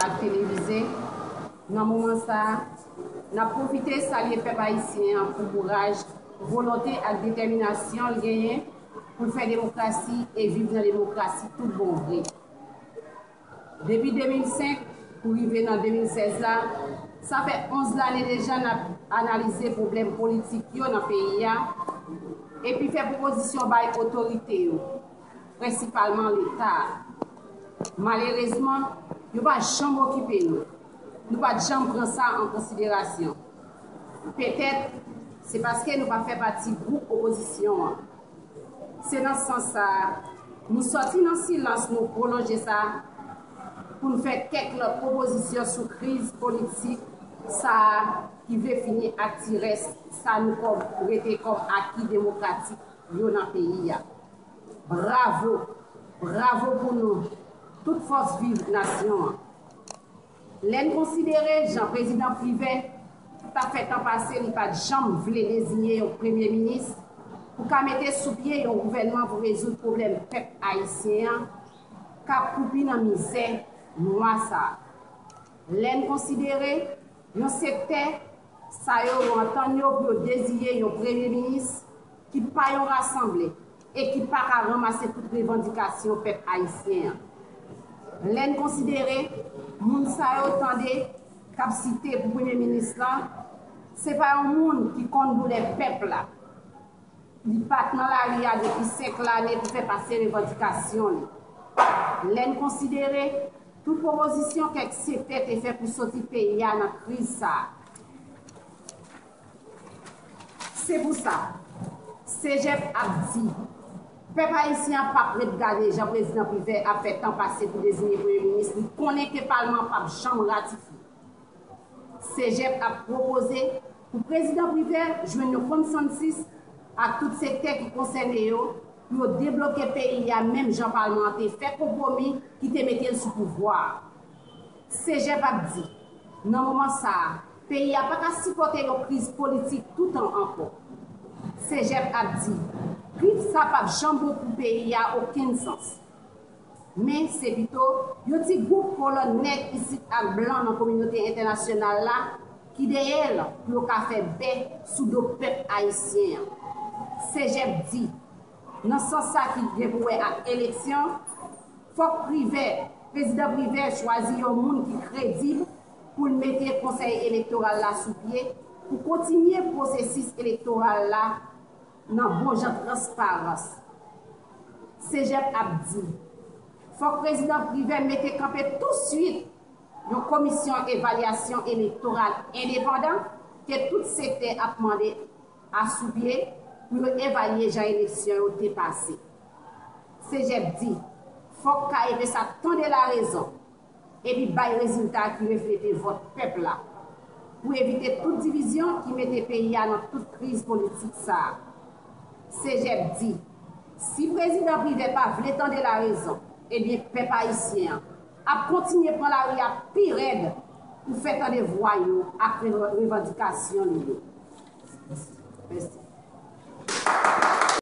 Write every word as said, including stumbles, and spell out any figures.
ak televize, nan moman sa a, n ap pwofite salye pèp ayisyen an pou kouraj, volonte ak detèminasyon l genyen pou l fè demokrasi e viv nan demokrasi tout bon vre. Depi de mil senk pou rive nan de mil sèz la, sa fè onz lane deja n ap analize pwoblèm politik yo nan peyi a, epi fè pwopozisyon bay otorite yo, prensipalman Leta a. Malerezman, yo pa janm okipe nou. Nou pa t janm pran sa an konsiderasyon. Petèt, se paske nou pa fè pati gwoup opozisyon an. Se nan sans sa a, nou sòti nan silans nou pwolonje sa a pou n fè kèk lòt pwopozisyon sou kriz politik sa a ki vle fini ak ti rès sa nou kòm rete kòm aki demokratik yo nan peyi a. Bravo! Bravo pou nou! Tout fòs viv nasyon an! Lè n konsidere jan Prezidan Privè t ap fè tan pase li pa t janm vle deziye yon premye minis pou ka mete sou pye yon gouvènman pou rezoud pwoblèm pèp ayisyen an k ap kwoupi nan mizè nwa sa a. Lè n konsidere yon sektè sa yo yo antann yo pou yo deziye yon premye minis ki pa yon rasanble e ki pa ka ranmase tout revandikasyon pèp ayisyen an. Lè n konsidere moun sa yo tande k ap site pou premye minis lan, se pa yon moun ki konn doulè pèp la. Li pa t nan lari a depi senk lane pou fè pase revandikasyon li. Lè n konsidere tout pwopozisyon kèk sektè te fè pou soti peyi a nan kriz sa a. Se pou sa, Sejèp ap di, pèp ayisyen an p ap ret gade jan Prezidan Privè ap fè tan pase pou deziye premye minis li konnen ke palman an p ap janm ratifye. Sejèp ap pwopoze pou Prezidan Privè jwenn yon konsansis ak tout sektè ki konsène yo pou yo debloke peyi a menm jan palman an te fè konpwomi ki te mete l sou pouvwa a. Sejèp ap di, nan moman sa a, peyi a pa ka sipòte yon kriz politik toutan ankò. Sejèp ap di, kriz sa p ap janm bon pou peyi a okenn sans. Men se pito yon ti gwoup kolòn nèg isit ak blan nan kominote entènasyonal la ki dèyè l pou yo ka fè bè sou do pèp ayisyen an. Sejèp di, nan sans sa ki gen pou wè ak eleksyon, fòk Privè, Prezidan Privè chwazi yon moun ki kredib pou l mete Konsèy Elektoral la sou pye pou kontinye pwosesis elektoral la nan bon jan transparans. Sejèp ap di, fòk Prezidan Privè mete kanpe touswit yon komisyon evalyasyon elektoral endepandan ke tout sektè ap mande asoupye pou yo evalye jan eleksyon yo te pase. Sejèp di, fòk K E P S A tande larezon epi bay rezilta ki reflete vòt pèp la, pou evite tout divizyon ki mete peyi a nan tout kriz politik sa a. Sejèp di, si Prezidan Privè pa vle tande larezon, ebyen pèp ayisyen an ap kontinye pran lari a pi rèd pou fè tande vwa yo ak re- revandikasyon li yo. Mèsi.